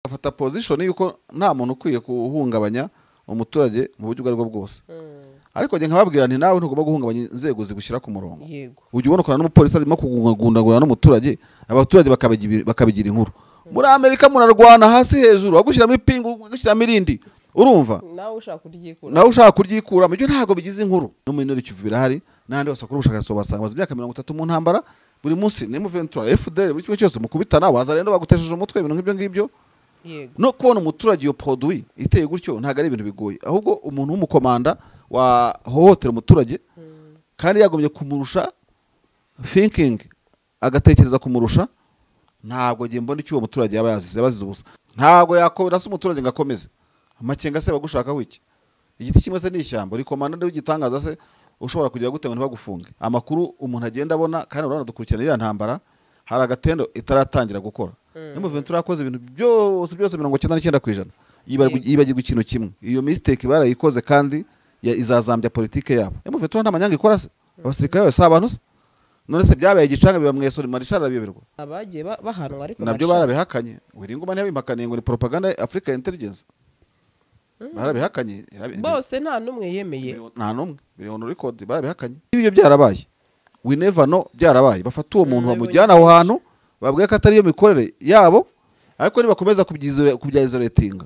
Afata position yuko nta muntu ukwiye kuhungabanya umuturage mu buryo ubwo aribwo bwose. Ariko njye nkababwira nti nawe ntugomba guhungabanya inzego zigushyira ku murongo. Ujya ubona ukorana n'umupolisi arimo kugundagurana n'umuturage, abaturage bakabigira inkuru. Muri Amerika murarwana hasi hejuru, agushyiramo ipingu, agushyiramo irindi. Urumva? Nawe ushaka kuryikura. Nawe ushaka kuryikura, ibyo ntabwo bigize inkuru. No muri Nord Kivu birahari, n'ahandi hose bakora ubushakashatsi basanga bamaze imyaka 30 mu ntambara, buri munsi ni M23, FDL, buri kimwe cyose mukubitana, waza rero bagutesheje umutwe ibintu nk'ibyo ngibyo. No kubona umuturage iyo produit iteye gutyo ntago ari ibintu bigoye, ahubwo umuntu w'umukomanda wahohotera umuturage kandi yagombye kumurusha thinking, agatekereza kumurusha, ntabwo ngiye mbona icyo uwo muturage yaba yazize, yabazize ubusa. Ntabwo yakobera se umuturage ngo akomeze amakenga se bagushakaho iki? Igiti kimwe se ni ishyamba, uri komanda ndi w'igitangaza se ushobora kugira gute ngo ntibagufunge? Amakuru umuntu agenda abona, kandi urabona dukurikirana iriya ntambara, hari agatendo itaratangira gukora. M23 yakoze ibintu byose byose 99%. Yibagirwa ikintu kimwe. Iyo mistake barayikoze kandi izazambya politike yabo. M23 nta manyanga ikora se? Abasirikare bose abantu se? None se byabaye igicanga biba mweso Marshal arabiyoberwa. Abagiye bahanwa ariko nabyo barabihakanye. Wiringoma ntiyabimpakaniye ngo ni propaganda Africa Intelligence. Barabihakanye. Bose nta numwe yemeye. Nta numwe. Biri on record barabihakanye. Ibyo byarabaye. We never know byarabaye. Bafata uwo muntu bamujyana aho hantu babwiye ko atari yo mikorere yabo, ariko nibakomeza kubya isolatinga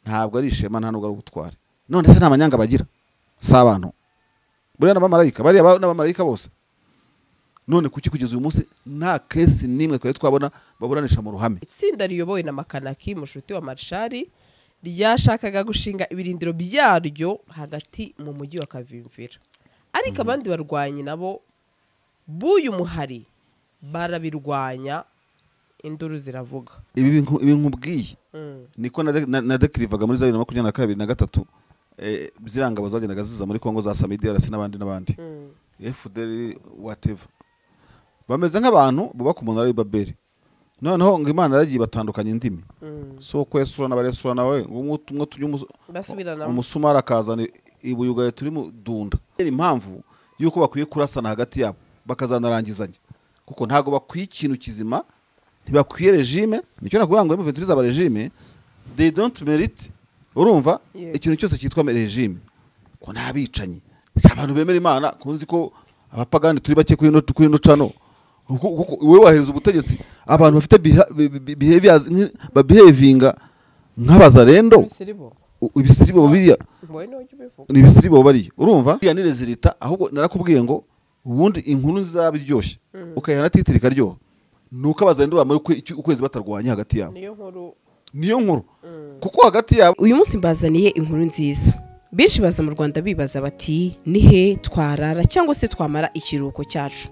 ntabwo ari ishema, nta nubwo ari ubutware. None se nta manyanga bagira? Si abantu buriya n'abamarayika, bariya n'abamarayika bose. None kuki kugeza uyu munsi nta case nimwe twari twabona baburanisha mu ruhame? Itsinda riyobowe na Makanaki mushuti wa Marshal ryashakaga gushinga ibirindiro byaryo hagati mu mujyi wa Kavimvira, ariko abandi barwanyi nabo b'uyu muhari barabirwanya, induru ziravuga. Ibi nkubwiye niko na dekirivaga muri za 2022 na 3, zirangabo zagendaga ziza muri Kongo za Samidi RC n'abandi n'abandi. FDL whatever. Bameze nk'abantu bubaka umunara w'i Babeli. Noneho ngo Imana yaragiye batandukanya indimi. So kwesura n'abaresura nawe ngo umwe tujye umusumari akazana ibuye ugaye turi mu dunda. Impamvu yuko bakwiye kurasana hagati yabo bakazanarangizanya, kuko ntago bakwiye ikintu kizima, ntibakwiye regime. Nicyo nakuvuga ngo M23 zaba regime, they don't merit. Urumva ikintu cyose cyitwa regime ko nabicanyi, si abantu bemera Imana. Kunzi ko abapagani turi bake kuri ino cano, kuko wewe wahereza ubutegetsi abantu bafite behaviors babehavinga nk'abazarendo, ibisiribo biriya ni ibisiribo bariya. Urumva iriya ni rezilita. Ahubwo narakubwiye ngo ubundi inkuru zizabiryoshye ukayihana titre ikaryoha nuko abazarendo bamara ukwezi batarwanya hagati yabo. Niyo nkuru kuko hagati yabo. Uyu munsi mbazaniye inkuru nziza. Benshi baza mu Rwanda bibaza bati nihe twarara cyangwa se twamara ikiruhuko cyacu.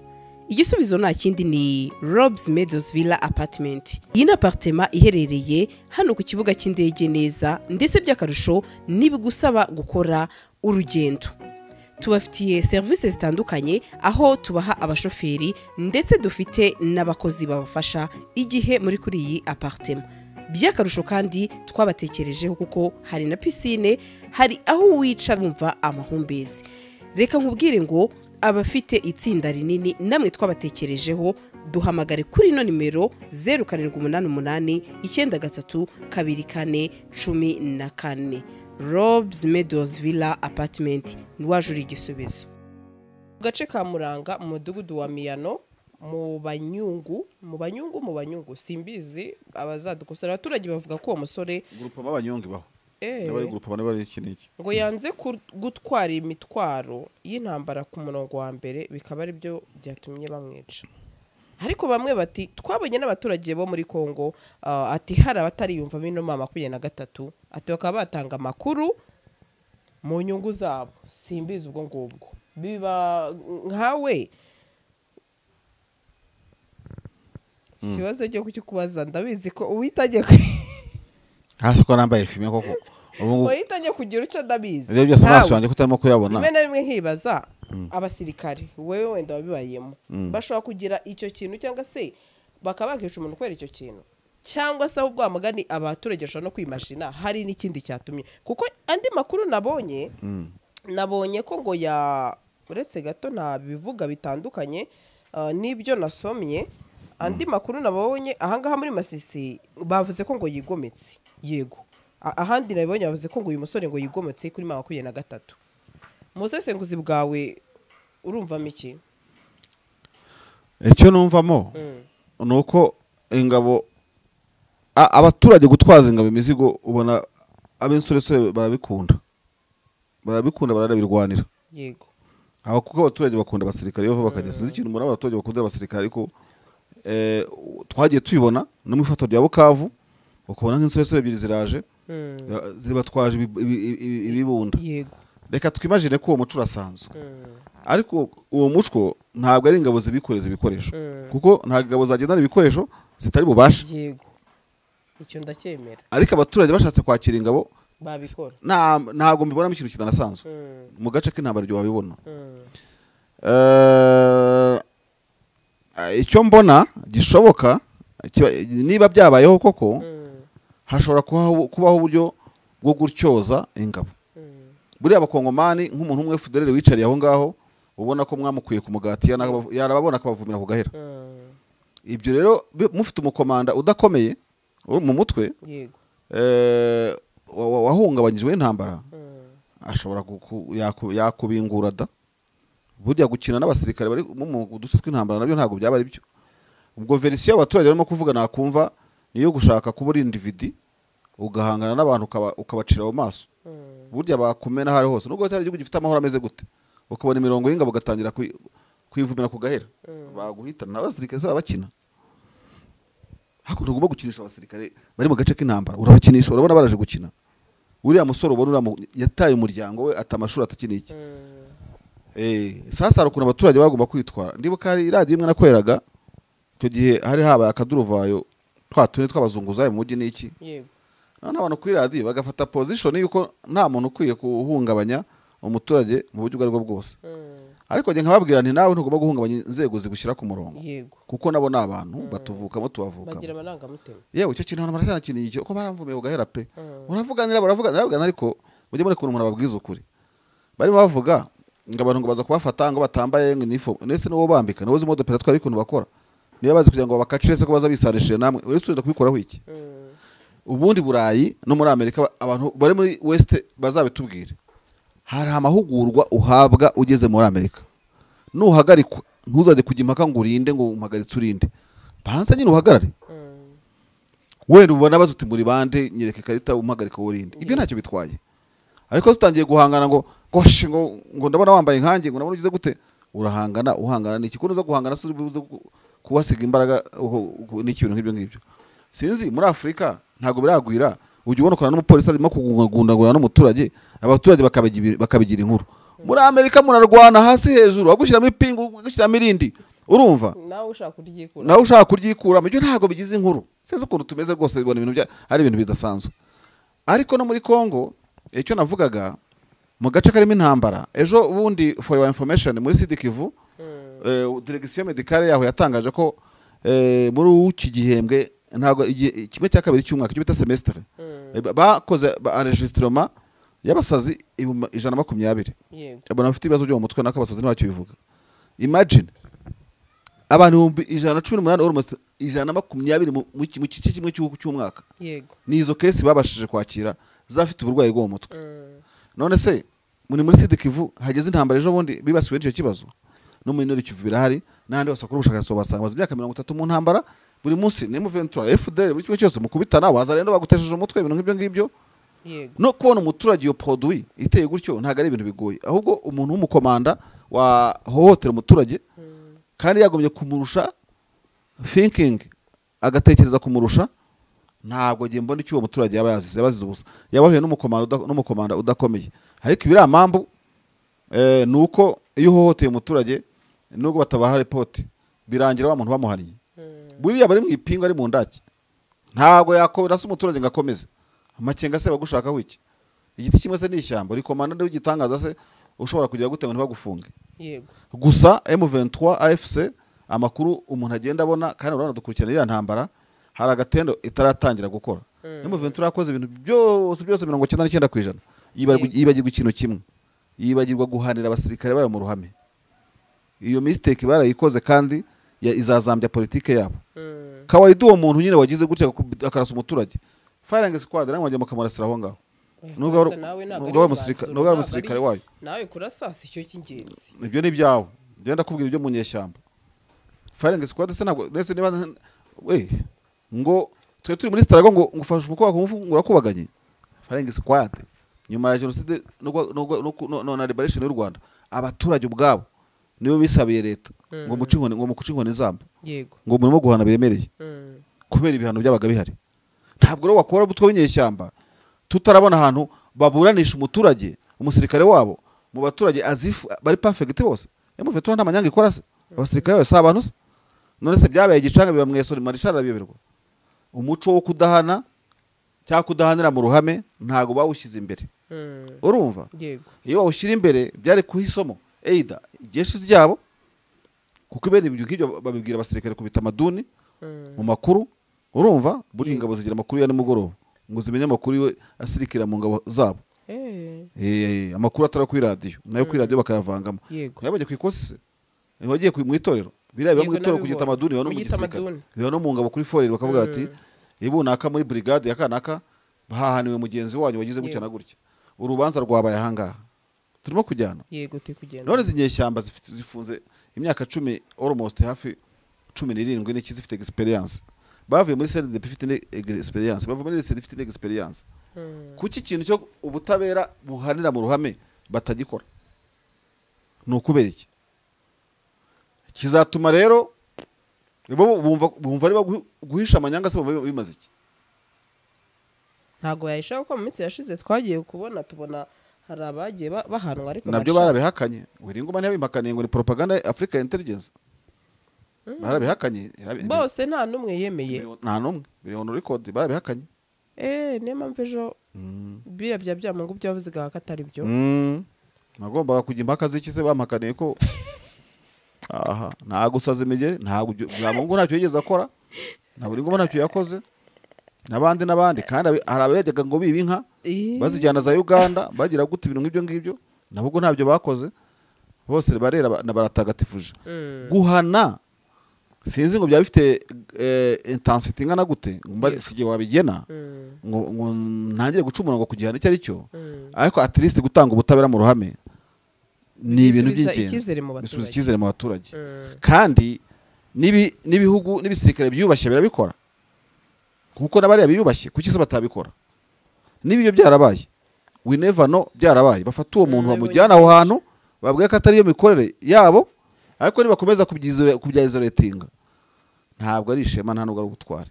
Igisubizo nta kindi ni Robs Meadows Villa Apartment. Iyi ni apartment iherereye hano ku kibuga cy'indege neza, ndetse by'akarusho nibigusaba gukora urugendo. Tubafitiye services zitandukanye aho tubaha abashoferi ndetse dufite n'abakozi babafasha igihe muri kuri iyi apartment. By'akarusho kandi twabatekerejeho kuko hari na piscine, hari aho wicara wumva amahumbezi. Reka nkubwire ngo abafite itsinda rinini namwe twabatekerejeho, duhamagare kuri ino nimero 0788 93 24 14. Robs Meadows Villa Apartment, nwajuri igisubizo. Gace ka Muranga mu mudugudu wa Miyano mu Banyungu simbizi abazadukosora. Abaturage bavuga ko uwo musore groupe b'abanyungu baho n'abari groupe bane bari iki niki ngo yanze gutwara imitwaro y'intambara ku murongo wa mbere, bikaba ari byo byatumye bamwica. Ariko bamwe bati twabonye n'abaturage bo muri Kongo, ati hari abatariyumva bino mama 23, ati bakaba batanga amakuru mu nyungu zabo. Simbizi ubwo ngubwo biba nkawe ikibazo cyo kucyukubaza. Ndabizi ko uwitajye hasi ko nambaye filme koko uwitajye kugira icyo ndabizi. Ibyo byose amaso yanjye kutarimo kuyabona. Rimwe na rimwe nkibaza abasirikare wewe wenda wabibayemo bashobora kugira icyo kintu cyangwa se bakaba bakica umuntu kubera icyo kintu, cyangwa se ahubwo amagani abaturage bashobora no kwimashina hari n'ikindi cyatumye. Kuko andi makuru nabonye ko ngo ya uretse gato nta bivuga bitandukanye n'ibyo nasomye. Andi makuru nabonye ahangaha muri Masisi bavuze ko ngo yigometse. Yego, ahandi nabonye bavuze ko ngo uyu musore ngo yigometse kuri 23. Musesenguzi bwawe urumvamo iki? Icyo numvamo nuko ingabo abaturage gutwaza ingabo imizigo ubona ab'insoresore barabikunda barabirwanira. Yego, aho kuko abaturage bakunda abasirikare iyo bakajya sinzi ikintu muri abaturage bakunda abasirikare, ariko twagiye tubibona no mu ifoto rya Bukavu ukabona nk'insoresore ebyiri ziraje zibatwaje ibibunda. Yego, reka twimagine ko uwo muco urasanzwe, ariko uwo muco ntabwo ari ingabo zibikoreza ibikoresho, kuko ntabwo ingabo zagendana ibikoresho zitari bubashe. Yego, icyo ndacyemera. Ariko abaturage bashatse kwakira ingabo babikora, ntabwo mbibonamo ikintu kidanasanzwe mu gace k'intambara ibyo wabibona. Icyo mbona gishoboka niba byabayeho koko, hashobora kubaho uburyo bwo gutyoza ingabo. Buriya abakongomani nk'umuntu umwe FDLR wicariye aho ngaho ubona ko mwamukuye ku mugati yarababona akabavumira ku gahera. Ibyo rero mufite umukomanda udakomeye mu mutwe wahungabanyijwe n'intambara, ashobora yakubingura da. Burya gukina n'abasirikare bari mu duce tw'intambara nabyo ntabwo byaba ari byo. Ubwo verisiyo abaturage barimo kuvuga nakumva niyo gushaka kuba uri individi ugahangana n'abantu ukabacira mu maso. Burya bakumena hari hose nubwo cyari igihugu gifite amahoro ameze gute, ukabona imirongo y'ingabo ugatangira kwivumira ku gahera, baguhitana n'abasirikare se bakina. Hakuno ugomba gukinisha abasirikare bari mu gace k'intambara, urabakinisha urabona baraje gukina. Uriya musore ubona yataye umuryango we atamashuri atakiniye iki. Sasa hari ukuntu abaturage bagomba kwitwara. Ndibuka hari iradiyo imwe nakoreraga icyo gihe hari habaye akaduruvayo twa tune tw'abazunguzaye mu mujyi n'iki. Yego, none abantu kuri radiyo bagafata position yuko nta muntu ukwiye kuhungabanya umuturage mu buryo ubwo aribwo bwose. Ariko njye nkababwira nti nawe ntugomba guhungabanya inzego zigushyira ku murongo, kuko nabo ni abantu batuvukamo tubavukamo, bagira amarangamutima. Yewe icyo kintu abantu baracyanakinira ko baramvumiye ugahera pe. Uravuganira baravuganira, ariko mujye muri kuntu umuntu ababwiza ukuri. Barimo bavuga ngo abantu ngo baza kubafata ngo batambaye ngo uniform, ndetse n'uwo bambika n'uwo zimodo pera twari kuntu bakora niyo bazi kugira ngo bakacire se ko baza bisanishije namwe wese urenda kubikoraho iki. Ubundi Burayi no muri Amerika abantu bari muri West bazabitubwire, hari amahugurwa uhabwa ugeze muri Amerika. Nuhagarikwa ntuzajye kujya impaka ngo urinde ngo umpagaritse urinde, banza nyine uhagarare. Wenda ubona bazi uti muri bande nyereka ikarita umpagarika urinde, ibyo ntacyo bitwaye. Ariko zitangiye guhangana ngo ngo ndabona wambaye nkanjye ngo ndabona ugize gute, urahangana uhangana n'iki? Kuko uza guhangana se ubuze kuwasiga imbaraga n'iki bintu nk'ibyo ngibyo. Sinzi muri Afrika ntabwo biragwira, ujya ubona ukora n'umupolisi arimo kugundagura n'umuturage, abaturage bakabigira inkuru. Muri Amerika murarwana hasi hejuru, bagushyiramo ipingu, bagushyiramo irindi, urumva nawe ushaka kuryikura, ibyo ntabwo bigize inkuru. Sinzi ukuntu tumeze rwose, ibona ibintu bya ari ibintu bidasanzwe. Ariko no muri Kongo icyo navugaga mu gace karimo intambara, ejo bundi for your information muri Sud Kivu direction médicale yaho yatangaje ko muri iki gihembwe ntabwo kimwe cya kabiri cy'umwaka cyo bita semestre bakoze enregistrement y'abasazi 120. Yego, abantu bafite ibibazo byo mu mutwe nako abasazi ntacyo bivuga. Imagine abantu 118 almost 120 mu gice kimwe cy'umwaka. Yego, ni izo case babashije kwakira zafite uburwayi bwo mu mutwe. None se muri Sud Kivu hageze intambara ejo bundi bibasiwe n'icyo kibazo, no muri Nord Kivu birahari n'ahandi hose bakora ubushakashatsi basanga bazi imyaka 30 mu ntambara buri munsi ni M23 FDL buri kimwe cyose mukubitana waza rero bagutesheje umutwe ibintu nk'ibyo ngibyo. Yego, no kubona umuturage iyo produit iteye gutyo ntabwo ari ibintu bigoye, ahubwo umuntu w'umukomanda wahohotera umuturage kandi yagombye kumurusha thinking, agatekereza kumurusha, ntabwo ngiye mbona icyo uwo muturage yaba yazize, yabazize ubusa, yabahuye n'umukomanda udakomeye. Ariko ibiri amambu nuko iyo uhohoteye umuturage nubwo batabaha report birangira wa muntu bamuhariye. Buriya bari mu ipingu ari mu ndaki, ntabwo yakobera se umuturage ngo akomeze amakenga se bagushaka wiki. Igiti kimwe se ni ishyamba, rikomanda ndi ugitangaza se ushobora kugira gute ngo ntibagufunge. Yego, gusa M23 AFC amakuru umuntu agenda abona kandi urabona dukurikirana iriya ntambara, hari agatendo itaratangira gukora. M23 yakoze ibintu byose byose 99%, yibagirwa ikintu kimwe, yibagirwa guhanira abasirikare bayo mu ruhame. Iyo mistake barayikoze kandi Izazambya politike yabo. Kawaida uwo muntu nyine wagize gutya akarasa umuturage, firing squad namwe mwajya mukamurasira aho ngaho. Nubwo ari umusirikare wayo nawe kurasa si cyo cy'ingenzi, ibyo ni byawe. Ngenda kubwira ibyo mu nyeshyamba. Firing squad se ntabwo ndetse niba we ngo twe turi muri Starago ngo ngufashe umukobwa kumufungura kubaganye. Firing squad nyuma ya genocide no na liberation y'u Rwanda, abaturage ubwabo nibo bisabiye leta ngo muce inkoni, ngo mukuce inkoni zabo. Yego, ngo murimo guhana biremereye kubera ibihano byabaga bihari. Ntabwo rero wakora ubutwe w'inyeshyamba tutarabona ahantu baburanisha umuturage, umusirikare wabo mu baturage azifu bari perfect bose. M23 nta manyanga ikora se, abasirikare bose abantu se. None se byabaye igicanga biba mweso marishara biyoberwa. Umuco wo kudahana cyangwa kudahanira mu ruhame ntago bawushyize imbere. Urumva? Yego. Iyo bawushyira imbere byari kuhisomo either ijeshi ryabo, kuko ibindi ibyo ngibyo babibwira abasirikare kubita amaduni mu makuru. Urumva? Buri ingabo zigira amakuru ya nimugoroba ngo zimenye amakuru asirikira mu ngabo zabo. Amakuru atari kuri radio, nayo kuri radio bakayavangamo. Yabajye ku ikosi, wagiye mu itorero, biriya biba mu itorero kugita amaduni no mu gisirikare, biba no mu ngabo kuri forere bakavuga bati ibunaka muri brigade ya kanaka bahahaniwe mugenzi wanyu wagize gutya na gutya, urubanza rwabaye ahangaha turimo kujyana. Yego, turi kugenda. None zinyeshyamba zifunze imyaka 10 almost hafi 17 n'iki zifite experience, bavuye muri CNDP ifite experience, bavuye muri CNDP ifite experience. Kuki ikintu cyo ubutabera buhanira mu ruhame batagikora? Ni ukubera iki? Kizatuma rero bo bumva ari guhisha amanyanga se bimaze iki? Ntago yahisha kuko mu minsi yashize twagiye kubona tubona hari abagiye bahanwa, ariko nabyo barabihakanye. Wiringoma ntiyabimakaniye ngo ni propaganda Africa Intelligence. Barabihakanye bose, nta numwe yemeye, nta numwe biri on record, barabihakanye. Niyo mpamvu ejo biriya bya byamungu byavuze ko atari byo. Nagombaga kujya impaka z'iki se bampakaniye ko aha nta gusaza imigeri, nta byamungu ntacyo yigeze akora, nta Wiringoma ntacyo yakoze, n'abandi n'abandi. Kandi hari abajyaga ngo biba inka bazijyana za Uganda bagira gute ibintu nk'ibyo ngibyo, nabwo ntabyo bakoze, bose barera na baratagatifuje. Guhana sinzi ngo byaba bifite intensity ingana gute, ngo sije wabigena ngo ntangire gucumura ngo kugihana icyo ari cyo, ariko at least gutanga ubutabera mu ruhame ni ibintu by'ingenzi, bisubiza icyizere mu baturage. Kandi n'ibihugu n'ibisirikare byiyubashye birabikora, kuko n'abariya biyubashye kuki se batabikora? Niba ibyo byarabaye, we never know, byarabaye, bafata uwo muntu bamujyana aho hantu babwiye ko atari yo mikorere yabo, ariko nibakomeza kubya isolatinga ntabwo ari ishema, nta nubwo ari ubutware.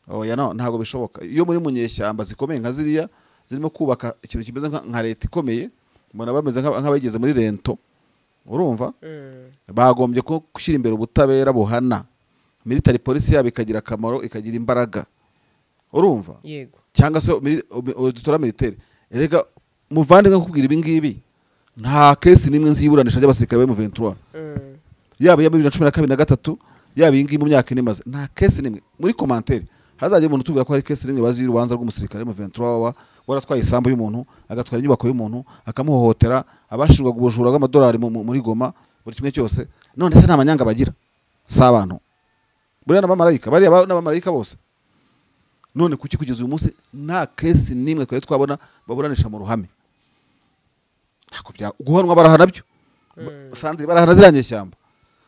Oya, no, ntabwo bishoboka. Iyo muri munyeshyamba zikomeye nka ziriya zirimo kubaka ikintu kimeze nka leta ikomeye, mbona bameze nk'abageze muri rento. Urumva? Bagombye gushyira imbere ubutabera buhana, military police yabo ikagira akamaro, ikagira imbaraga. Urumva? Yego. Cyangwa se dutora militaire. Erega muvandimwe kukubwira ibi ngibi, nta case nimwe nziburanisha ry'abasirikare ba M23, yaba iya 2012 na 3, yaba iyi ngiyi mu myaka ine imaze, nta case nimwe. Muri commentaire hazajya umuntu utubwira ko hari case nimwe bazi y'urubanza rw'umusirikare M23 wa waratwaye isambu y'umuntu, agatwara inyubako y'umuntu, akamuhohotera, abashinjwaga ubujura bw'amadolari muri Goma, buri kimwe cyose. None se nta manyanga bagira? Si abantu buriya n'abamarayika, bariya n'abamarayika bose. None kuki kugeza uyu munsi nta case nimwe twari twabona baburanisha mu ruhame? Ntako bya guhanwa barahana byo, Sandri barahana ziriya nyeshyamba,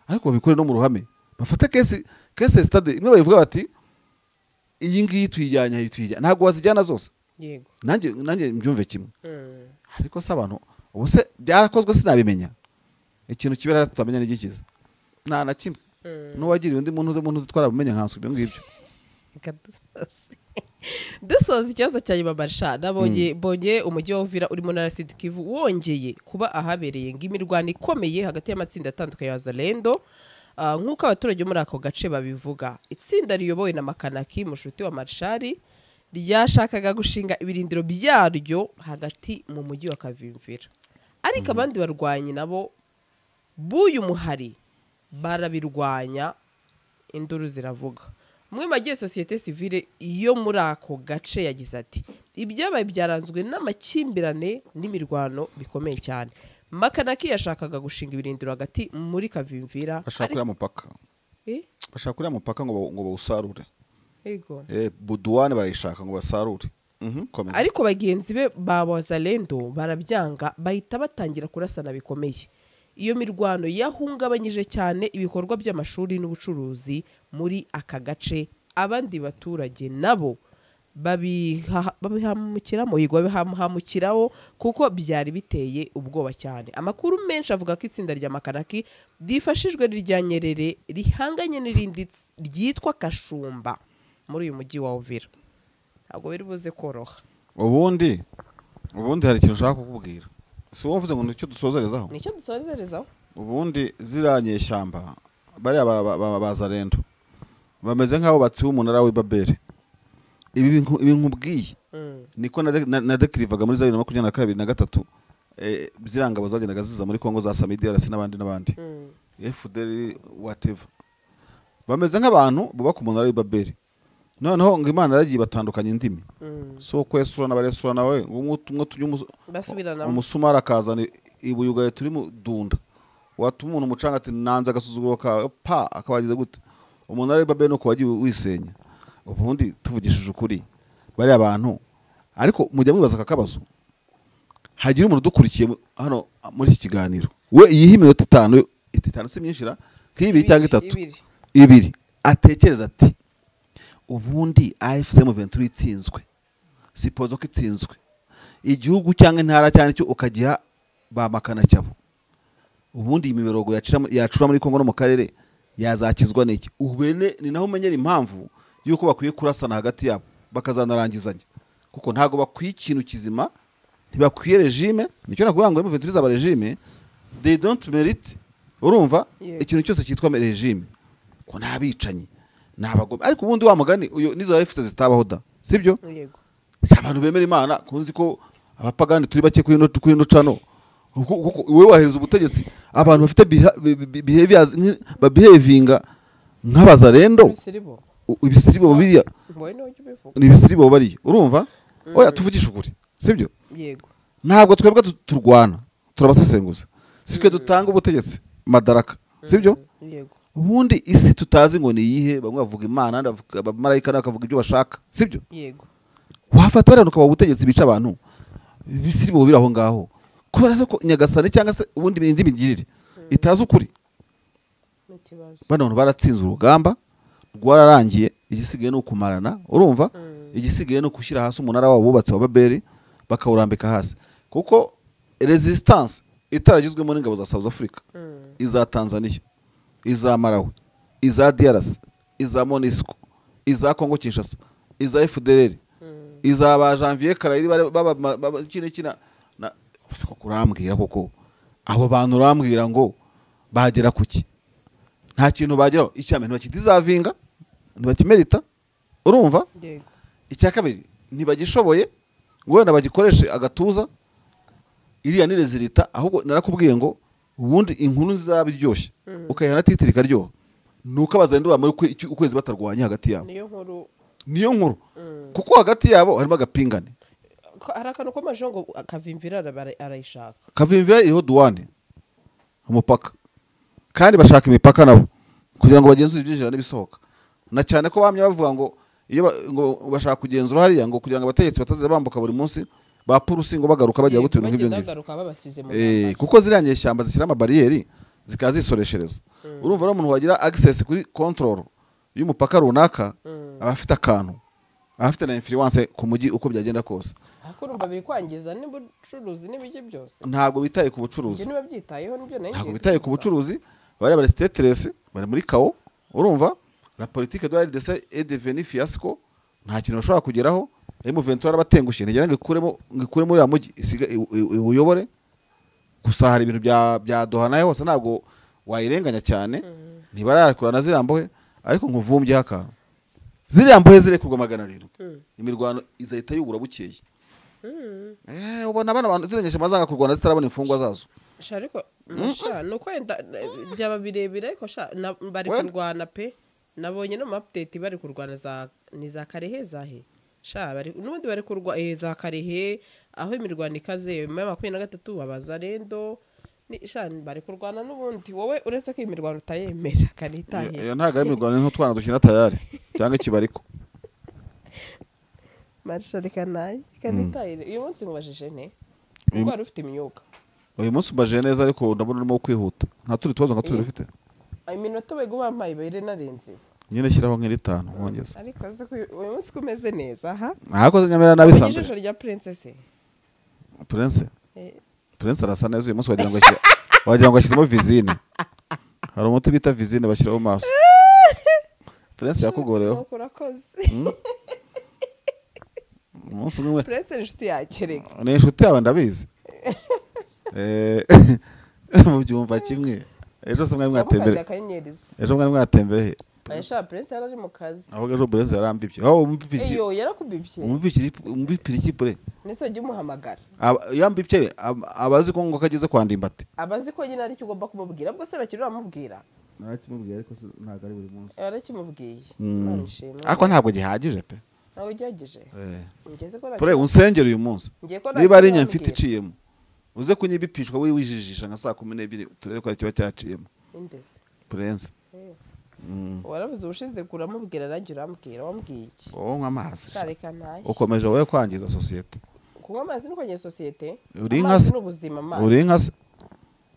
ariko babikore no mu ruhame. Bafate case study imwe bayivuga bati iyi ngiyi tuyijyanye, iyi tuyijyanye, ntabwo wazijyana zose. Yego. Nanjye mbyumve kimwe. Ariko se abantu ubu se byarakozwe sinabimenya. Ikintu kibera tutamenya n'igikiza nta na kimwe. N'uwagiriye undi muntu uzi twarabimenya nkanswe ibyo ngibyo. Reka dusoze. Dusoza ikibazo cya nyuma Marsha, nabonye mbonye umujyi wa Uvira uri mu ntara ya Sud Kivu wongeye kuba ahabereye imirwano ikomeye hagati y'amatsinda atandukanye ya Wazalendo. Nk'uko abaturage bo muri ako gace babivuga, itsinda riyobowe na Makanaki mushuti wa Marshali ryashakaga gushinga ibirindiro byaryo hagati mu mujyi wa Kavimvira, ariko abandi barwanyi nabo b'uyu muhari barabirwanya, induru ziravuga. Umwe mu bagize sosiyete sivile yo muri ako gace yagize ati ibyabaye byaranzwe n'amakimbirane n'imirwano bikomeye cyane. Makanaki yashakaga gushinga ibirindiro hagati muri Kavimvira. Bashaka kuriya mupaka. Bashaka uriya mupaka ngo bawusarure. Yego. Buduwane barayishaka ngo basarure. Ariko bagenzi be ba Wazalendo barabyanga, bahita batangira kurasana bikomeye. Iyo mirwano yahungabanyije cyane ibikorwa by'amashuri n'ubucuruzi muri aka gace. Abandi baturage nabo babihamukiramo, yego babihamukiraho kuko byari biteye ubwoba cyane. Amakuru menshi avuga ko itsinda rya Makanaki ryifashijwe n'irya Nyerere rihanganye n'irindi ryitwa Kashumba muri uyu mujyi wa Uvira. Ntabwo biri buze koroha. Ubundi hari ikintu ushaka kukubwira. Si wowe uvuze ngo nicyo dusozerezaho? Nicyo dusozerezaho. Ubundi ziriya nyeshyamba bariya Bazalendo bameze nk'aho batsiwe umunara w'i Babeli. Ibi nkubwiye niko na dekirivaga muri za 2022 na 3, ziriya ngabo zagendaga ziza muri Kongo za Samidi DRC n'abandi n'abandi, FDL whatever, bameze nk'abantu bubaka umunara w'i Babeli. Noneho ngo Imana yaragiye batandukanya indimi, so kwesura n'abaresura nawe umwe tujye umusumari akazana ibuye ugahita turi mu dunda, watuma umuntu umucanga ati nanze agasuzuguro kawe pa, akabagize gute umunara w'i Babeli nuko wagiye wisenya. Ubundi tuvugishije ukuri bari abantu, ariko mujya mwibaza akabazo, hagira umuntu dukurikiye hano muri iki kiganiro we iyihe iminota 5 si myinshira nk'ibiri cyangwa 3 ibiri, atekereza ati ubundi AFC M23 itsinzwe, sipozo ko itsinzwe, igihugu cyangwa intara cyane cyo ukagiha ba Makanacyabo, ubundi imiborogo yacura muri Kongo no mu karere yazakizwa n'iki? Ubene ni naho umenyera impamvu yuko bakwiye kurasana hagati yabo bakazanarangizanya, kuko ntago bakwiye ikintu kizima, ntibakwiye regime. Nicyo nakuvuga ngo M23 zaba regime, they don't merit. Urumva ikintu cyose cyitwa regime ko nabicanyi nabagome. Ariko ubundi wa mugani uyo nizo AFC zitabaho da, sibyo? Yego. Abantu bemera Imana kunzi ko abapagani turi bake kuri no cano, kuko wewe wahereza ubutegetsi abantu bafite behaviors babehavinga nk'abazarendo, ibisiribo biriya ni ibisiribo bariya. Urumva? Oya tuvugisha ukuri, sibyo? Yego. Ntabwo twebwe turwana, turabasesenguza, sitwe dutanga ubutegetsi madaraka, sibyo? Yego. Ubundi isi tutazi ngo ni iyihe, bamwe bavuga Imana, ndavuga abamarayika bakavuga ibyo bashaka, sibyo? Yego. Wafata bariya ukaba ubutegetsi bica abantu, ibisiribo biri aho ngaho kubera ko Nyagasani cyangwa se ubundi indi migirire itazi ukuri. Bano baratsinze urugamba rwararangiye, igisigaye no kumarana. Urumva? Igisigaye no gushyira hasi umunara wabo bubatse wa Babeli bakawurambika hasi, kuko resistance itaragizwemo n'ingabo za South Africa, iza Tanzania, iza Malawi, iza DRC, iza MONUSCO, iza Congo Kinshasa, iza FDLR, iza ba Janvier Karayiri baba kina na kurambwira koko abo bantu urambwira ngo bagera kuki? Nta kintu bageraho. Icyambere ntibakidizavinga, ntibakimerita. Urumva? Icya kabiri ntibagishoboye ngo wenda bagikoreshe agatuza, iriya ni rezilita. Ahubwo narakubwiye ngo ubundi inkuru zizaba iryoshye ukayiha na titiri ikaryoha, nuko abazalendo bamara ukwezi batarwanya hagati yabo. Niyo nkuru kuko hagati yabo harimo agapingane. Hari akantu komaje ngo Kavimvira arayishaka. Kavimvira iriho duwane, umupaka, kandi bashaka imipaka nabo kugira ngo bagenzure ibyinjira n'ibisohoka, na cyane ko bamye bavuga ngo iyo ngo bashaka kugenzura hariya ngo kugira ngo abategetsi batazaza bambuka buri munsi ba purusi ngo bagaruka bagira gute ibintu nk'ibyo ngibyo. Kuko ziriya nyeshyamba zishyira amabariyeri zikazisoreshereza. Urumva rero umuntu wagira access kuri control y'umupaka runaka aba afite akantu, afite na influence ku mujyi uko byagenda kose. Ariko urumva biri kwangiza n'ubucuruzi n'ibiki byose. Ntabwo bitaye ku bucuruzi. Niba byitayeho nibyo nayo. Ntabwo bitaye ku bucuruzi, bari bari stateless, bari muri kao. Urumva? La politique de la RDC est devenue fiasco, nta kintu bashobora kugeraho. M23 arabatengushye, ntigera ngo ikuremo uriya mujyi isiga uyobore. Gusa hari ibintu bya Doha nayo hose ntabwo wayirenganya cyane, ntibararekura na ziriya mbohe, ariko nkuvumbye akantu. Ziriya mbohe zirekurwa 700, imirwano izahita yubura bukeye. Ubona abana abantu zirengeje mazanga kurwana zitarabona imfungwa zazo. Sha ariko sha nuko wenda byaba birebire, ariko sha bari kurwana pe. Nabonye no update bari kurwana za ni za Karehe zahe. Sha bari nubundi bari kurwa za Karehe aho imirwano ikaze mu 23 abazarendo Ni shani bari kurwana n'ubundi wowe uretse ko imirwano utayemera kanitahira. Iyo ntago ari imirwano nk'utwana dukina tayari cyangwa ikibariko. Marisha reka naye kanitahire. Uyu munsi mubajije nte? Kuko wari ufite imyuka. Uyu munsi umbajije neza ariko ndabona urimo kwihuta. Nta turi tubazo nka tubiri ufite. Iminota wego bampaye bayire narenze. Nyine shyiraho nk'itanu nkongeza. Ariko azi ko uyu munsi kumeze neza aha. Ntakoze nyamera nabi sanze. Ijisho rya princess. Prince? Prince arasa neza uyu munsi wagira ngo ashyizemo visine. Hari umuti bita visine bashyiraho mu maso. Prince yakugoreho. Urakoze. Umunsi umwe Prince ni inshuti yakereka. Ni inshuti yawe ndabizi. Mubyumva kimwe. Ejo se mwari mwatembere. Ejo mwari mwatembere. Aisha Prince yari mu kazi. Aho ejo Prince yarambibye. Aho umubibye. Eyo yarakubibye. Umubipira iki pure? Nese jya umuhamagara. Yambibye abazi ko ngo kageze kwa Ndimbati. Abazi ko nyine ari cyo ugomba kumubwira. Ubwo se rakiri uramubwira. Narakimubwiye ariko ntago ari buri munsi. Yarakimubwiye. Imana ishimwe. Ariko ntabwo gihagije pe. Ntabwo gihagije. Ngeze ko Pure unsengere uyu munsi. Niba ari nyamfite iciyemo. Uze kunyibipishwa we wijijisha nka saa 12 turebe ko ari kiba cyaciyemo. Indese. Prince. Warabuze ubushize kuramubwira nanjye urambwira wambwiye iki? Wowe unywa amazi. Reka ntaye. Ukomeje wowe kwangiza sosiyete. Kunywa amazi ni kwangiza sosiyete? Amazi n'ubuzima amazi. Uri inka se?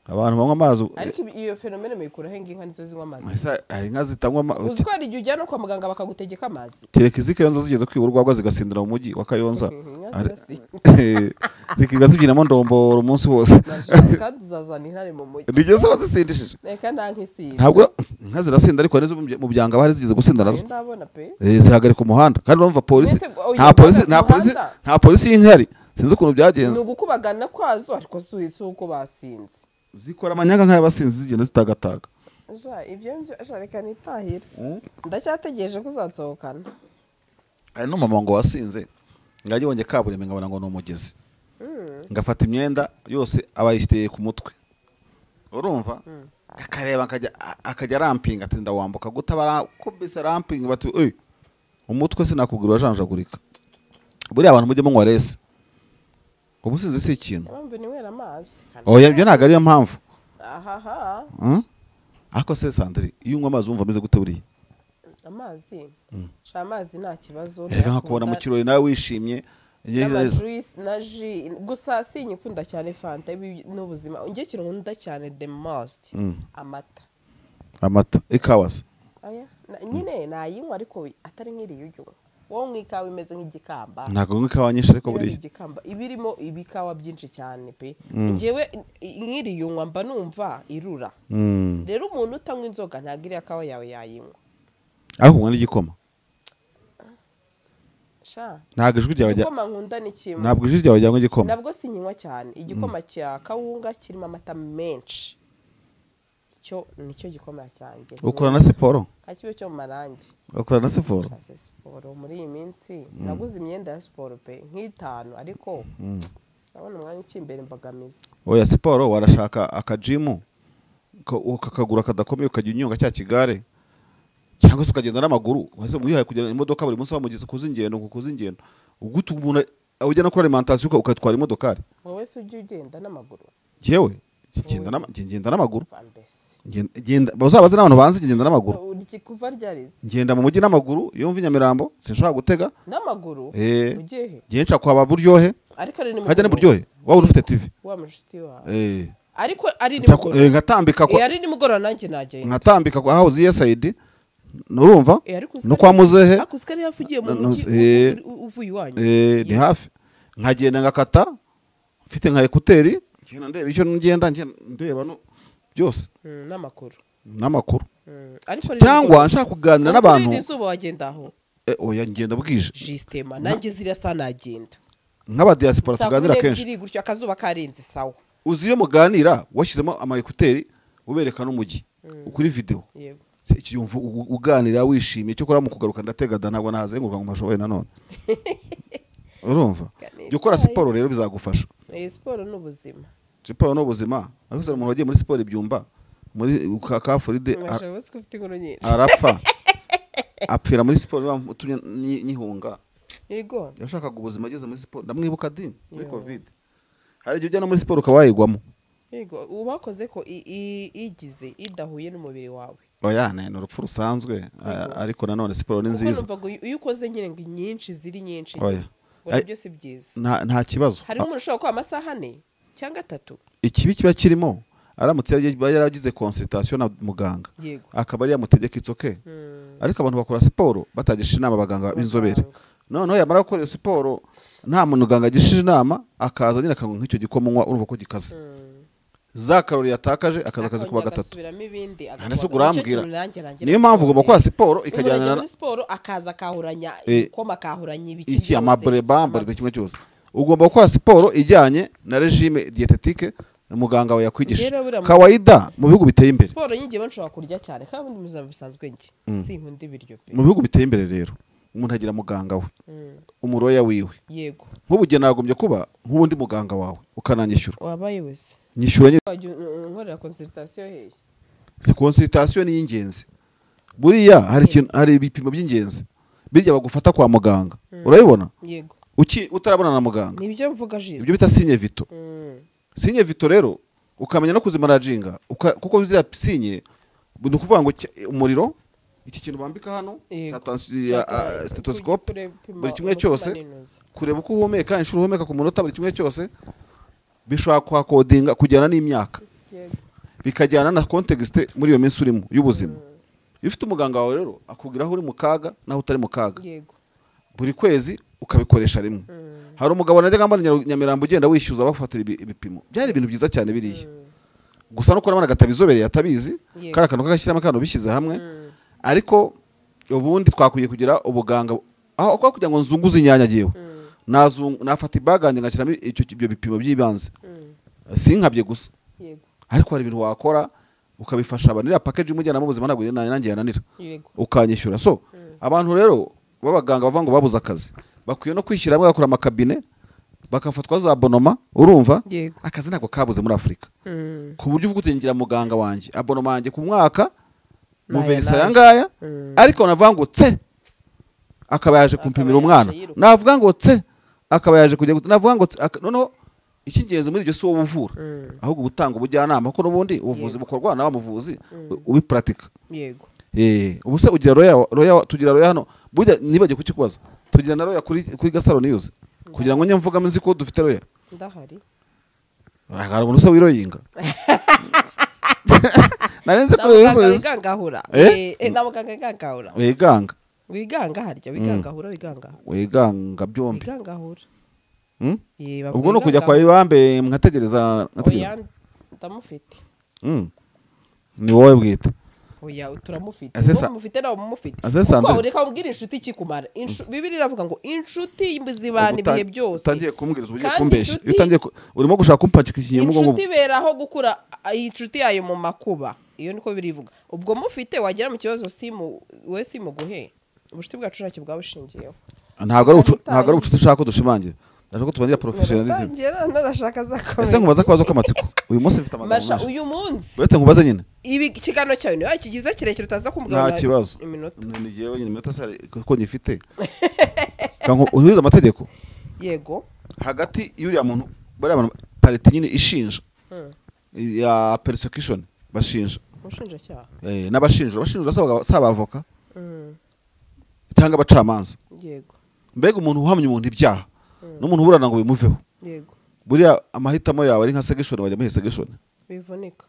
Abantu banywa amazi. Ariko iyo phenomene muyikura he inka nizo zinywa amazi? Ese hari inka zitanywa amazi? Uzi ko hari igihe ujya no kwa muganga bakagutegeka amazi? Kereka izi Kayonza zigeze kwiba urwagwa zigasindira mu mujyi wa Kayonza. Zikiga zibyinamo ndomboro umunsi wose. Kandi uzazana intare mu mujyi. Nigeze bazisindishije. Reka nta nk'isinda. Ntabwo inka zirasinda ariko neza mu byanga bari zigeze gusinda nazo. Ndabona pe. Zihagarika umuhanda kandi urumva polisi nta polisi y'inkari sinzi ukuntu byagenze. Ni ugukubagana kwazo ariko si uko basinze. Zikora amanyaga nk'abasinzi zigenda zitagataga. Ja ibyo reka nitahire. Ndacyategereje ko uzatsohokana. Ari no mama ngo wasinze ngajye wonge kaburimbo ngabona ngo ni umugezi. Ngafata imyenda yose abayishyiteye ku mutwe. Urumva? Akareba akajya rampinga ati ndawambuka gutabara kubise rampinga bati eh umutwe sinakubwira wajanjagurika. Buriya abantu mujye munywa rese. Ubusinzi si ikintu. Impamvu ninywera amazi. Oya ibyo ntago ariyo mpamvu. Ahaha. Ariko se Sandri iyo unywa amazi wumva ameze gute buriya? Amazi? Sha amazi nta kibazo. Reka nkakubona mu kirori nawe wishimye. Juice na ji gusa sinyikunda cyane Fanta n'ubuzima. Ngiye ikintu nkunda cyane the most amata. Amata ikawa se? Oya nyine nayinywa ariko atari nk'iriya ujya. Wowe unywa ikawa imeze nk'igikamba. Ntabwo unywa ikawa nyinshi ariko buriya. Igikamba ibirimo ibikawa byinshi cyane pe. Njyewe nk'iriya unywa mba numva irura. Rero umuntu utanywa inzoga ntabwo iriya kawa yawe yayinywa. Ariko unywa n'igikoma. Sha. Ntabwo ijwi ryawe igikoma nkunda ni kimwe. Ntabwo ijwi ryawe ryanywa igikoma. Nabwo sinyinywa cyane. Igikoma cya kawunga kirimo amata menshi. Cyo nicyo gikoma cyanjye. Ukora na siporo? Akibe cyo mu marangi. Ukora na siporo? Siporo muri iyi minsi naguze imyenda ya siporo pe nk'itanu ariko ndabona umwanya ukimbere imbogamizi. Oya siporo warashaka akajimu ukakagura kadakomeye ukajya unyonga cya kigare cyangwa se ukagenda n'amaguru. Wese mwihaye kugenda imodoka buri munsi wamugeze kuza ingendo kuza ingendo. Ugutu umuntu ujya no kuri alimentation ukatwara imodokari. Wowe se ujya ugenda n'amaguru? Jewe ngenda n'amaguru. Ngenda bazabaze n'abantu banzi ngenda n'amaguru. Kuva ryarize? Ngenda mu mujyi n'amaguru iyo mva Nyamirambo sinshobora gutega. N'amaguru? Ugiye he? Ngiye nca kwa Buryohe. Ariko ari nimugoroba. Hajya ni Buryohe. Waba ufite TV? Wa mushuti wawe. Ariko ari nimugoroba. Ngatambika kwa ari nimugoroba nanjye nagenda. Ngatambika kwa house USAID. Nurumva? No kwa Muzehe. Ariko usikari hafi ugiye mu mujyi uvuye iwanyu. Ni hafi. Nkagenda ngakata mfite nka ekuteri ngenda ndeba icyo ngenda ndeba no byose. N'amakuru. N'amakuru. Ariko cyangwa nshaka kuganira n'abantu. Ariko izuba wagenda aho. Oya ngenda bwije. Justement nanjye ziriya sa nagenda. Nk'aba diaspora tuganira kenshi. Saa gutyo akazuba karenze sawa. Uzi iyo muganira washyizemo ama ekuteri ubereka n'umujyi kuri video. Yego. Ikiyumva uganira wishimye cyo kora mu kugaruka ndategada ntabwo nahazenguruka ngo mashoboye nanone. Urumva? Jya ukora siporo rero bizagufasha. Siporo ni ubuzima. Siporo ni ubuzima. Ariko umuntu wagiye muri siporo ibyumba muri Kafuride arapfa. Apfira muri siporo bamutumye nyihunga. Yego. Yashakaga ubuzima ageze muri siporo ndamwibuka din muri Covid. Hari igihe ujya no muri siporo ukaba wayigwamo. Yego, ubakoze ko igize idahuye n'umubiri wawe. Oya, ni urupfu rusanzwe, ariko nanone siporo ni nziza. Kuko iyo ukoze nyine ngo nyinshi ziri nyinshi. Oya. Ibyo si byiza. Nta kibazo. Hari umuntu ushobora kwa amasaha 4 cyangwa 3. Ikibi kiba kirimo aramutse yaragize consultation na muganga. Akaba ari yamutegeka it's okay. Ariko abantu bakora siporo batagisha inama abaganga b'inzobere. Noneho yamara gukora siporo nta muganga agishije inama akaza nyine akanywa nk'icyo gikoma unywa urumva ko gikaze. Za karori yatakaje akaza akazi kuba gatatu. None urambwira. Niyo mpamvu ugomba gukora siporo ikajyana na siporo akaza akahuranya ikoma akahuranya ibiki byose. Iki amabure bamba kimwe cyose. Ugomba gukora siporo ijyanye na regime dietetique muganga wawe yakwigisha. Kawaida mu bihugu biteye imbere. Siporo nyingi nshobora kurya cyane kandi mu buzima busanzwe ngi sinkunda ibiryo pe. Mu bihugu biteye imbere rero umuntu agira muganga we. Umuroya wiwe. Yego. Nk'ubu nagombye kuba nk'ubundi muganga wawe ukananyishyura. Wabaye wese. Nyishyura nyine. Nkorera consultation hehe? Si consultation ni ingenzi. Buriya hari ikintu, hari ibipimo by'ingenzi. Birya bagufata kwa muganga. Urabibona? Yego. Uki utarabona na muganga. Nibyo mvuga jize. Ibyo bita signe vito. Signe vito rero ukamenya no kuzimanaginga kuko bizira signe ni ukuvuga ngo umuriro iki kintu bambika hano cya stethoscope buri kimwe cyose kureba uko uhumeka inshuro uhumeka ku munota buri kimwe cyose bishobora kwakodinga kujyana n'imyaka bikajyana na context muri iyo minsi urimo y'ubuzima. Iyo ufite umuganga wawe rero akubwira aho uri mu kaga naho utari mu kaga. Buri kwezi ukabikoresha rimwe. Hari umugabo najyaga mbona Nyamirambo ugenda wishyuza bafatira ibipimo. Byari ibintu byiza cyane biriya. Gusa no kurabona gatabizobereye atabizi kari akantu kagashyiramo akantu bishyize hamwe. Ariko ubundi twakwiye kugira ubuganga aho kugira ngo nzunguze inyanya giyewe. Nafata ibaganje ngashyiramo ibyo bipimo by'ibanze. Sinkabye gusa. Ariko hari ibintu wakora ukabifasha abantu iriya package umujyana mu buzima ntabwo nanjye yananira. Ukanyishyura. So abantu rero b'abaganga bavuga ngo babuze akazi bakwiye no kwishyira hamwe bakora amakabine bakafatwa za abonoma urumva akazi ntabwo kabuze muri Afurika. Ku buryo uvuga utingira muganga wanjye abonoma yanjye ku mwaka muverisa yangaya ariko navuga ngo tse akaba yaje kumpimira umwana navuga ngo tse akaba yaje kujya navuga ngo noneho icyingenzi muri ibyo si wowe uvura ahubwo gutanga ubujyanama kuko n'ubundi ubuvuzi bukorwa n'abamuvuzi ubipratika. Yego. Ubu se ugira roya tugira roya hano burya nibagiye kukikubaza tugira na roya kuri Gasaro News kugira ngo njye mvuga nzi ko dufite roya ndahari hari umuntu se wiroyinga narenze kuri yesu wigangahura ndamuganga wigangahura wiganga wiganga harya wigangahura wiganga wiganga byombi wigangahura ubwo no kujya kwa Ibambe nkategereza oya ndamufite ni wowe bwite oya turamufite mufite nawe mufite kuko ureka umbwira inshuti ikikumara Bibiliya iravuga ngo inshuti zibana ibihe byose utangiye kumbwiriza ugiye kumbeshya utangiye urimo gushaka kumpacika ikinyoma ngo inshuti beraho gukura inshuti yayo mu makuba iyo niko birivuga ubwo mufite wagera mu kibazo simu we simuguhe ubucuti bwacu ntacyo bwabushingiyeho ntabwo ari ubucuti ushaka ko dushimangira ndashaka ko tubangira professionalism narashaka zakomeye ese nkubaza akabazo k'amatsiko uyu munsi mfite amagambo menshi uyu munsi uretse nkubaze nyine ibi kiganiro cyawe niyo kigize kirekire utaza kumbwira nta kibazo iminota ni jewe nyine iminota sare kuko nyifite kanko unyuriza amategeko yego hagati y'uriya muntu bari abantu parti nyine ishinja ya persecution bashinja ushinja cyaha n'abashinjura bashinjura saba avoka cyangwa abacamanza yego mbega umuntu uhamya umuntu ibyaha n'umuntu uburana ngo bimuveho yego buriya amahitamo yawe ari nka segeshoni wajya muhe segeshoni bivunika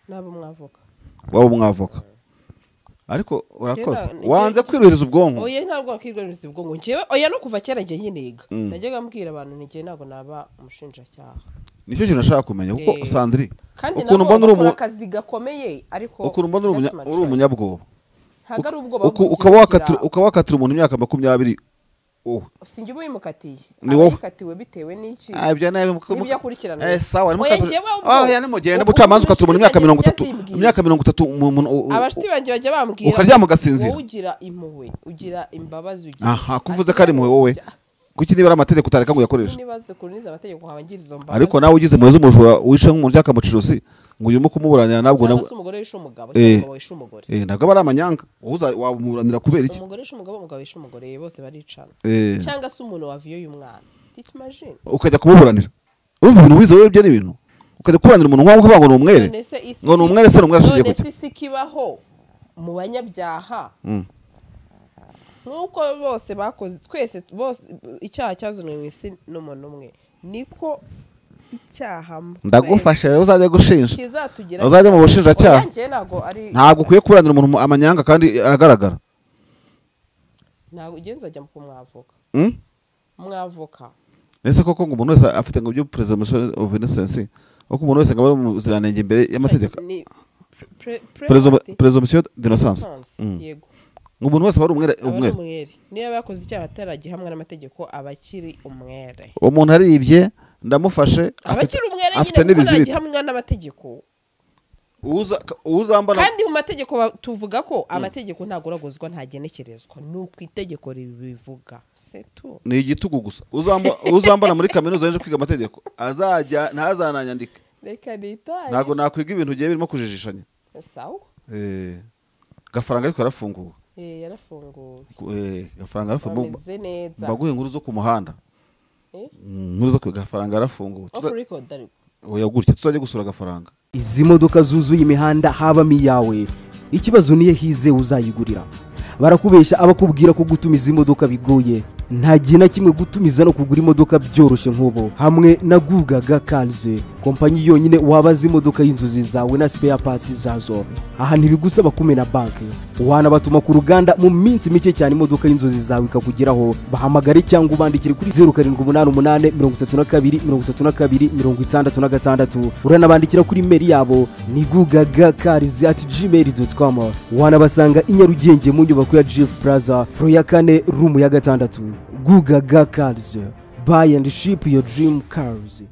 nabo mwavoka wabo mwavoka ariko urakoze wanze kwiruhiriza ubwonko oya ntabwo wakwiruhiriza ubwonko njyewe oya no kuva kera njye nyiniga najyaga mbwira abantu ntigiye ntabwo naba umushinjacyaha nicyo kintu nashaka kumenya kuko Sandri ukuntu mbona uri akazi gakomeye ariko ukuntu mbona uri umunyabwoba ntabwo ari ubwoba ukaba wakatira umuntu imyaka 20 wowe sinjye ubimukatiye ni wowe abikatiwe bitewe n'iki ibyo nawe n'ibyo akurikirana sawa oya nimugende mucamanza ukatura umuntu imyaka 30 imyaka 30 abashiti banjye bajya bambwira ukaryama ugasinzira wowe ugira impuhwe ugira imbabazi ugira aha kuvuze ko ari impuhwe wowe kuki niba ari amategeko utareka ngo uyakoreshe nibaze kuruniza amategeko nkabangira izo mbabazi ariko nawe ugize impuhwe z'umujura wishe nk'umuntu yakamucirosi ngo uyimo kumuburanira nabwo nabwo umugore wishe umugabo cyangwa wishe umugore ntabwo aba ari amanyanga wamuburanira kubera iki umugore wishe umugabo umugabo wishe umugore bose baricana cyangwa se umuntu waviyoye umwana imagine ukajya kumuburanira urumva ibintu wize wowe ibyo ni ibintu Ukajya kubanira umuntu nk'uko ukavuga ngo ni umwere, ngo ni umwere se ni umwere ashingiye None kuki? se isi kibaho mu banyabyaha nk'uko bose bakoze, twese bose icyaha cyazanwe mu isi n'umuntu umwe, niko icyaha Ndagufasha rero, uzajya gushinja, kizatugira uzajya mu bushinjacyaha. Oya, njye ntabwo ari Ntabwo ukwiye kuburanira umuntu amanyanga kandi agaragara. Ntabwo ugenza ajya ku mwavoka. Mwavoka. Ese koko ngo umuntu wese afite ngo ibyo presumption of innocence, uko umuntu wese ngo aba ari umuziranenge imbere y'amategeko? Ni Presumption d'innocence. Innocence, yego. Ngo umuntu wese aba ari umwere. Aba ari Umwere. umwere niba yakoze icyaha ataragihamwa n'amategeko, aba akiri umwere. Umuntu aribye, ndamufashe, Aba akiri umwere afite nyine, kuko n'ibizibiti. ntagihamwa n'amategeko. Uzambona Kandi mu mategeko tuvuga ko amategeko ntagoragozwa, ntagenekerezwa, ni uko itegeko ribivuga, c'est tout. Ni igitugu gusa. Uzambona muri kaminuza yaje kwiga amategeko azajya ntazananyandike. Reka nitaye. Ntabwo nakwiga ibintu bigiye birimo kujijishanya. Sawa. Gafaranga ariko yarafunguwe. Yarafunguwe. Gafaranga yarafunguwe. Bameze neza. Mbaguhe inkuru zo ku muhanda. Eh? Inkuru zo ku Gafaranga yarafunguwe. Off record ariko. Oya, gutya tuzajya gusura Gafaranga. Izi modoka zuzuye imihanda habamo iyawe? Ikibazo niyo hize uzayigurira. Barakubesha abakubwira ko gutumiza imodoka bigoye. Nta gihe na kimwe gutumiza no kugura imodoka byoroshye nk'ubu hamwe na Gugaga Cars, kompanyi yonyine wabaza imodoka y'inzozi zawe na spare parts zazo. Aha ntibigusaba kumena banki, wanabatuma ku ruganda, mu minsi mike cyane imodoka y'inzozi zawe ikakugeraho. Bahamagare cyangwa ubandikire kuri 0788 32 32 66. Uranabandikira kuri email yabo ni gugagacars@gmail.com. Wanabasanga i Nyarugenge mu nyubako ya Jifu Plaza, floor ya kane, room ya gatandatu. Gugaga Cars, buy and ship your dream cars.